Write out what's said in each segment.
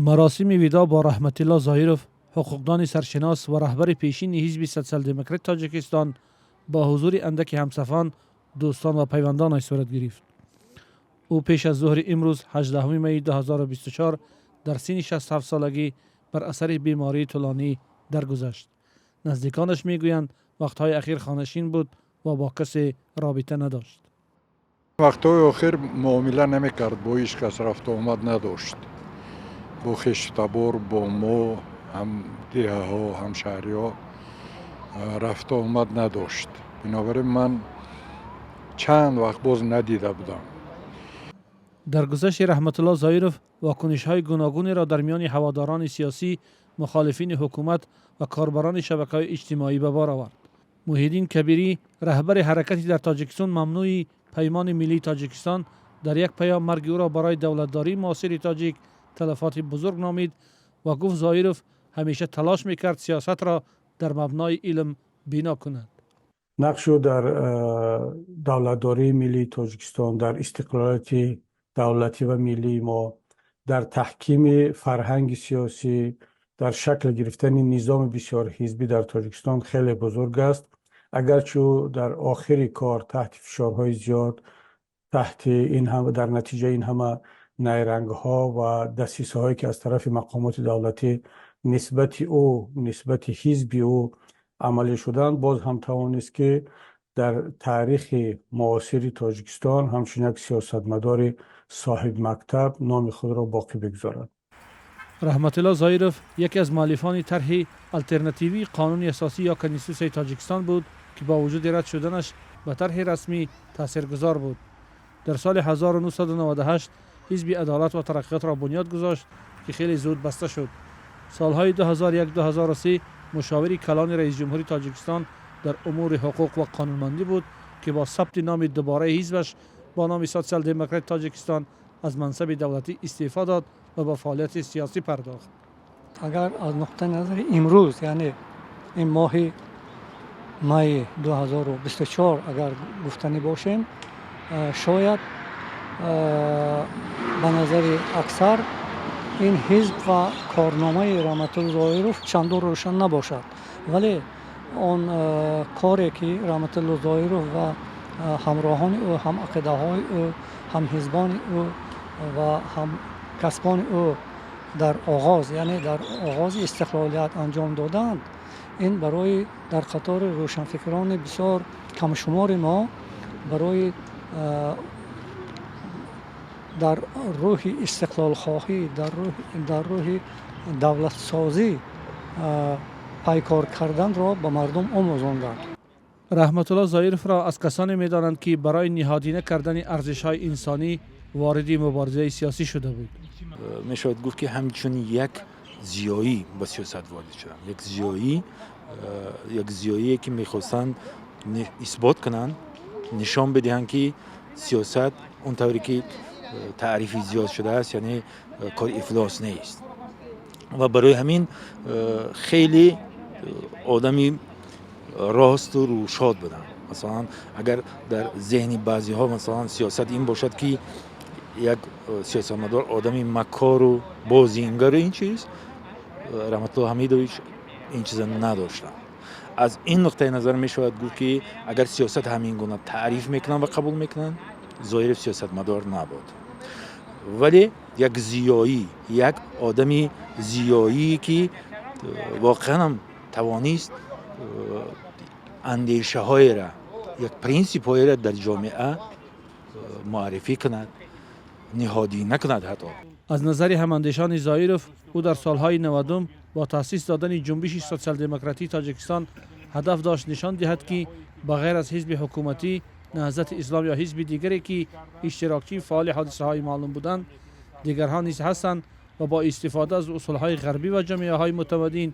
Маросими видоъ бо Раҳматилло Зоиров, ҳуқуқдони саршинос ва раҳбари пешини ҳизби Социал-демократи Тоҷикистон, бо ҳузури андаки ҳамсафон, дӯстон ва пайвандонаш сурат гирифт. Ӯ пеш аз зуҳри имрӯз, 18 майи 2024, дар синни 67 солагӣ бар асари бемории тӯлонӣ даргузашт. Наздиконаш мегӯянд, вақтҳои ахир хонашин буд ва бо касе робита надошт. Вақтҳои охир муомила намекард, бо ҳеҷ кас рафту омад надошт, бо хештабор, бо мо, ҳам деҳаҳо, ҳамшаҳриҳо рафту омад надошт. Бинобар ин ман чанд вақт боз надида будам. Даргузашти Раҳматулло Зоиров вокунишҳои гуногунеро дар миёни ҳаводорони сиёсӣ, мухолифини ҳукумат ва корбарони шабакаҳои иҷтимоӣ ба бор овард. Муҳиддин Кабирӣ, раҳбари ҳаракати дар Тоҷикистон мамнӯи Паймони миллии Тоҷикистон, дар як паём марги ӯро барои давлатдории муосири тоҷик талафоти бузург номид ва гуфт, Зоиров ҳамеша талош мекард сиёсатро дар мабнои илм бино кунад. Нақши ӯ дар давлатдории миллии Тоҷикистон, дар истиқлолияти давлатӣ ва миллии мо, дар таҳкими фарҳанги сиёсӣ, дар шакл гирифтани низоми бисёрҳизбӣ дар Тоҷикистон хеле бузург аст. Агарчи ӯ дар охири кор таҳти фишорҳои зиёд, таҳти ин ҳама, дар натиҷаи ин ҳама найрангҳо ва дасисаҳое, ки аз тарафи мақомоти давлатӣ нисбати ӯ, нисбати ҳизби ӯ амалӣ шуданд, боз ҳам тавонист, ки дар таърихи муосири Тоҷикистон ҳамчун як сиёсатмадори соҳибмактаб номи худро боқӣ бигузорад. Раҳматулло Зоиров яке аз муаллифони тарҳи алтернативии қонуни асосӣ ё Конститутсияи Тоҷикистон буд, ки бо вуҷуди рад шуданаш ба тарҳи расмӣ таъсиргузор буд. Дар соли 1998 ҳизби Адолат ва тараққиётро бунёд гузошт, ки хеле зуд баста шуд. Солҳои 2001-2003 мушовири калони раисҷумҳури Тоҷикистон дар умури ҳуқуқ ва қонунмандӣ буд, ки бо сабти номи дубораи ҳизбаш бо номи Социал-демократи Тоҷикистон аз мансаби давлатӣ истеъфо дод ва ба фаъолияти сиёсӣ пардохт. Агар аз нуқтаи назари имрӯз, яъне ин моҳи майи 2024, агар гуфтанӣ бошем, шояд ба назари аксар ин ҳизб ва корномаи Раҳматулло Зоиров чандон рӯшан набошад, вале он коре, ки Раҳматулло Зоиров ва ҳамроҳони ӯ, ҳамақидаҳои ӯ, ҳамҳизбони ӯ ва ҳамкасбони ӯ дар оғоз, яъне дар оғози истиқлолият анҷом доданд, ин барои дар қатори рӯшанфикрони бисёр камшумори мо, барои дар рӯҳи истиқлолхоҳӣ, дар рӯҳи давлатсозӣ пайкор карданро ба мардум омӯзонданд. Раҳматулло Зоировро аз касоне медонанд, ки барои ниҳодина кардани арзишҳои инсонӣ вориди муборизаи сиёсӣ шуда буд. Мешавад гуфт, ки ҳамчун як зиёӣ ба сиёсат ворид шуданд, як зиёӣ, як зиёие, ки мехостанд исбот кунанд, нишон бидиҳанд, ки сиёсат он тавре ки таърифи зиёд шудааст, яъне кори ифлос нест. Ва барои ҳамин хеле одами росту рӯшод буданд. Масалан, агар дар зеҳни баъзеҳо, масалан, сиёсат ин бошад, ки як сиёсатмадор одами макору бозингару ин чиз, Раҳматулло Ҳамидович ин чиза надоштанд. Аз ин нуқтаи назар мешавад гуфт, ки агар сиёсат ҳамин гуна таъриф мекунанд ва қабул мекунанд, Зоиров сиёсатмадор набуд, вале як зиёӣ, як одами зиёие, ки воқеан ҳам тавонист андешаҳоеро, як принсипҳоеро дар ҷомеа муаррифӣ кунад, ниҳодӣ накунад ҳатто. Аз назари ҳамандешони Зоиров, ӯ дар солҳои 90-ум бо таъсис додани Ҷунбиши Социал-демократии Тоҷикистон ҳадаф дошт нишон диҳад, ки ба ғайр аз ҳизби ҳукуматӣ, Наҳзати Ислом ё ҳизби дигаре, ки иштирокчии фаъоли ҳодисаҳои маълум буданд, дигарҳо низ ҳастанд ва бо истифода аз усулҳои ғарбӣ ва ҷомеаҳои мутамаддин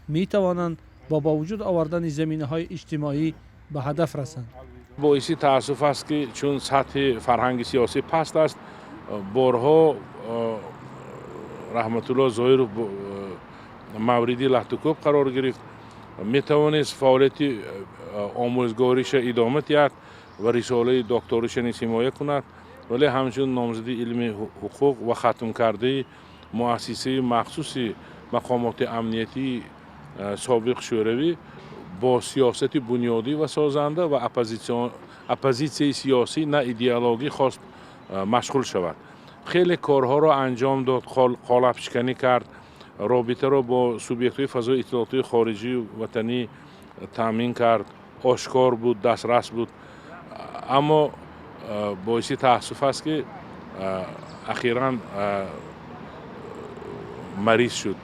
метавонанд бо ба вуҷуд овардани заминаҳои иҷтимоӣ ба ҳадаф расанд. Боиси таассуф аст, ки чун сатҳи фарҳанги сиёсӣ паст аст, борҳо Раҳматулло Зоиров мавриди латтукӯб қарор гирифт. Метавонист фаъолияти омӯзгориша идома диҳад ва рисолаи докториша низ ҳимоя кунад. Вале ҳамчун номзади илми ҳуқуқ ва хатмкардаи муассисаи махсуси мақомоти амниятии собиқ Шӯравӣ бо сиёсати бунёдӣ ва созанда ва оппозитсияи сиёсӣ, на идеологӣ, хост машғул шавад. Хеле корҳоро анҷом дод, қолабшиканӣ кард, робитаро бо субъектҳои фазои иттилоотии хориҷию ватанӣ таъмин кард, ошкор буд, дастрас буд. Аммо боиси таассуф аст, ки ахиран мариз шуд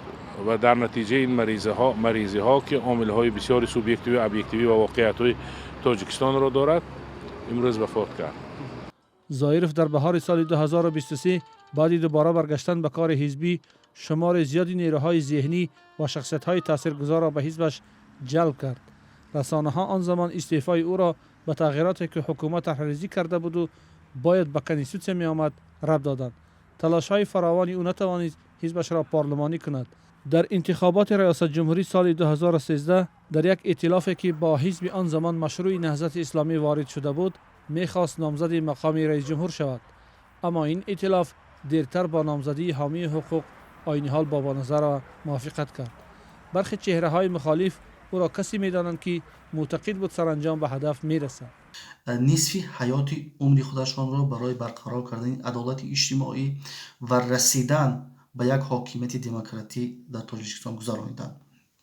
ва дар натиҷаи ин маризиҳо, ки омилҳои бисёри субъективӣ, объективӣ ва воқеиятҳои Тоҷикистонро дорад, имрӯз вафот кард. Зоиров дар баҳори соли 2023 баъди дубора баргаштан ба кори ҳизбӣ шумори зиёди нерӯҳои зеҳнӣ ва шахсиятҳои таъсиргузорро ба ҳизбаш ҷалб кард. Расонаҳо он замон истеъфои ӯро ба тағйироте, ки ҳукумат тарҳрезӣ карда буду бояд ба конститутсия меомад, рабт доданд. Талошҳои фаровони ӯ натавонист ҳизбашро парлумонӣ кунад. Дар интихоботи раёсатҷумҳурӣ соли 2013 дар як эътилофе, ки бо ҳизби он замон Машрӯи Наҳзати Исломӣ ворид шуда буд, мехост номзади мақоми раисҷумҳур шавад, аммо ин эътилоф дертар бо номзадии ҳомии ҳуқуқ Оиниҳол Бобоназарова мувофиқат кард. Бархе чеҳраҳои мухолиф ӯро касе медонанд, ки мӯътақид буд, саранҷом ба ҳадаф мерасад. Нисфи ҳаёти умри худашонро барои барқарор кардани адолати иҷтимоӣ ва расидан ба як ҳокимияти демократӣ дар Тоҷикистон гузарониданд.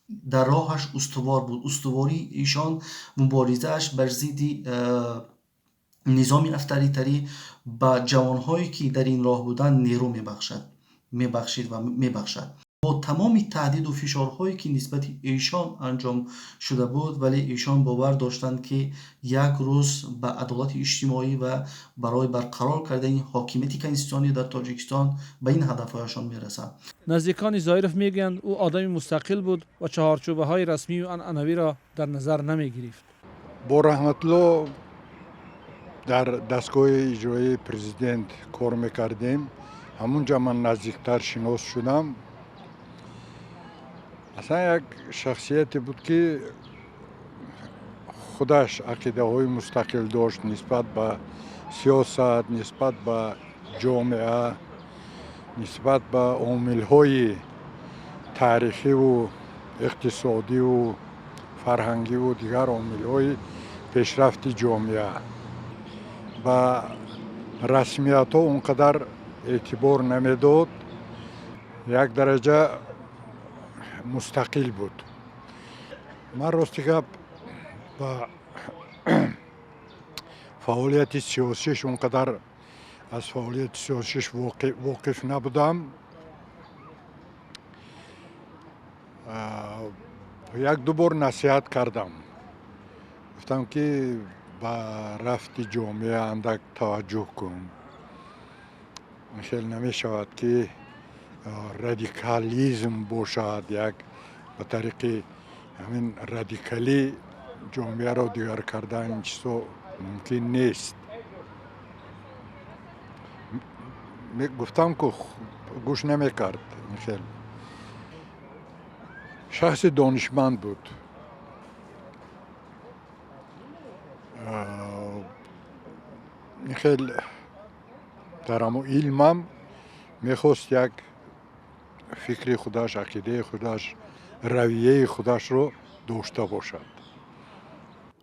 Дар роҳаш устувор буд. Устувории ишон, муборизааш бар зидди низоми авторитарӣ ба ҷавонҳое, ки дар ин роҳ буданд, нерӯ мебахшад, мебахшид ва мебахшад. Бо тамоми таҳдиду фишорҳое, ки нисбати эшон анҷом шуда буд, вале эшон бовар доштанд, ки як рӯз ба адолати иҷтимоӣ ва барои барқарор кардани ҳокимияти конститутсионӣ дар Тоҷикистон ба ин ҳадафҳояшон мерасанд. Наздикони Зоиров мегӯянд, ӯ одами мустақил буд ва чаҳорчӯбаҳои расмию анъанавиро дар назар намегирифт. Бо Раҳматулло дар дастгоҳи иҷроии президент кор мекардем. Ҳамунҷа ман наздиктар шинос шудам. Аслан як шахсияте буд, ки худаш ақидаҳои мустақил дошт нисбат ба сиёсат, нисбат ба ҷомеа, нисбат ба омилҳои таърихиву иқтисодиву фарҳангиву дигар омилҳои пешрафти ҷомеа. Ба расмиятҳо он қадар эътибор намедод, як дараҷа мустақил буд. Ман, рости гап, ба фаъолияти сиёсиш он қадар, аз фаъолияти сиёсиш воқиф набудам. Як ду бор насиҳат кардам, гуфтам, ки ба рафти ҷомеа андак таваҷҷӯҳ кун, хел намешавад, ки радикализм бошад, як ба тариқи ҳамин радикалӣ ҷомеаро дигар кардан, ин чизҳо мумкин нест. Гуфтам, ку гӯш намекард. Хел шахси донишманд буд. Хел дар ҳамо илмам мехост як фикри худаш, ақидаи худаш, равияи худашро дошта бошад.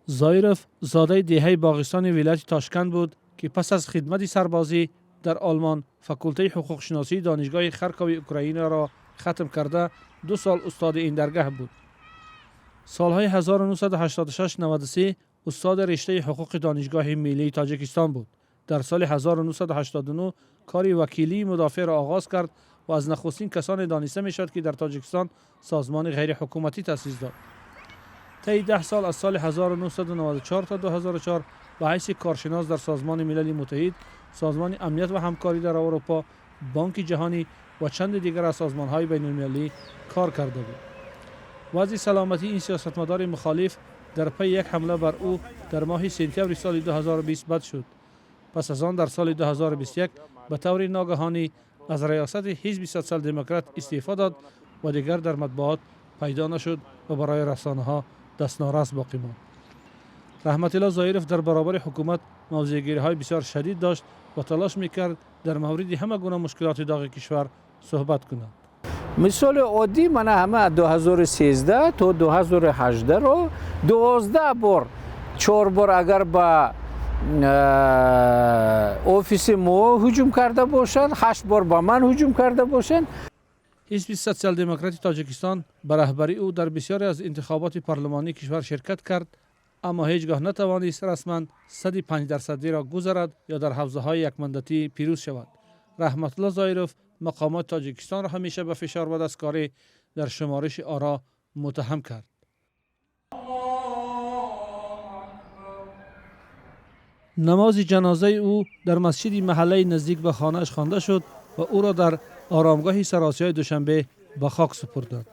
Зоиров зодаи деҳаи Боғистони вилояти Тошканд буд, ки пас аз хидмати сарбозӣ дар Олмон факултаи ҳуқуқшиносии Донишгоҳи Харкови Украинаро хатм карда, 2 сол устоди ин даргаҳ буд. Солҳои 1986-93 устоди риштаи ҳуқуқи Донишгоҳи Миллии Тоҷикистон буд. Дар соли 1989 кори вакилии мудофеъро оғоз кард ва аз нахустин касоне дониста мешавад, ки дар Тоҷикистон созмони ғайриҳукуматӣ таъсис дод. Таи 10 сол, аз соли 1994 то 2004, ба ҳайси коршинос дар Созмони Милали Муттаҳид, Созмони Амният ва Ҳамкорӣ дар Аврупо, Бонки Ҷаҳонӣ ва чанде дигар аз созмонҳои байналмилалӣ кор карда буд. Вазъи саломатии ин сиёсатмадори мухолиф дар пайи як ҳамла бар ӯ дар моҳи сентябри соли 2020 бад шуд. Пас аз он дар соли 2021 ба таври ногаҳонӣ аз раёсати ҳизби Социал-демократ истеъфо дод ва дигар дар матбуот пайдо нашуд ва барои расонаҳо дастнорас боқӣ монд. Раҳматилло Зоиров дар баробари ҳукумат موضع‌گیری‌های بسیار شدید داشت و تلاش میکرد در مورد همه گونه مشکلات داغ کشور صحبت کند. Мисоли оддӣ, мана ҳама 2013 то 2018 ро 12 бор, чор бор агар ба офиси мо ҳуҷум карда бошанд, ҳашт бор ба ман ҳуҷум карда бошанд. حزب سوسیال دموکرات تاجیکستان به رهبری او در بسیاری از انتخابات پارلمانی کشور شرکت کرد، اما هیچگاه نتوانست رسما سد 5 درصدی را گذرد یا در حوزه های یکمندتی پیروز شود. رحمت الله زایروف مقامات تاجیکستان را همیشه به فشار و دستکاری در شمارش آرا متهم کرد. نماز جنازه او در مسجد محله نزدیک به خانه‌اش خوانده شد و او را در آرامگاه سرآسیای دوشنبه به خاک سپردند.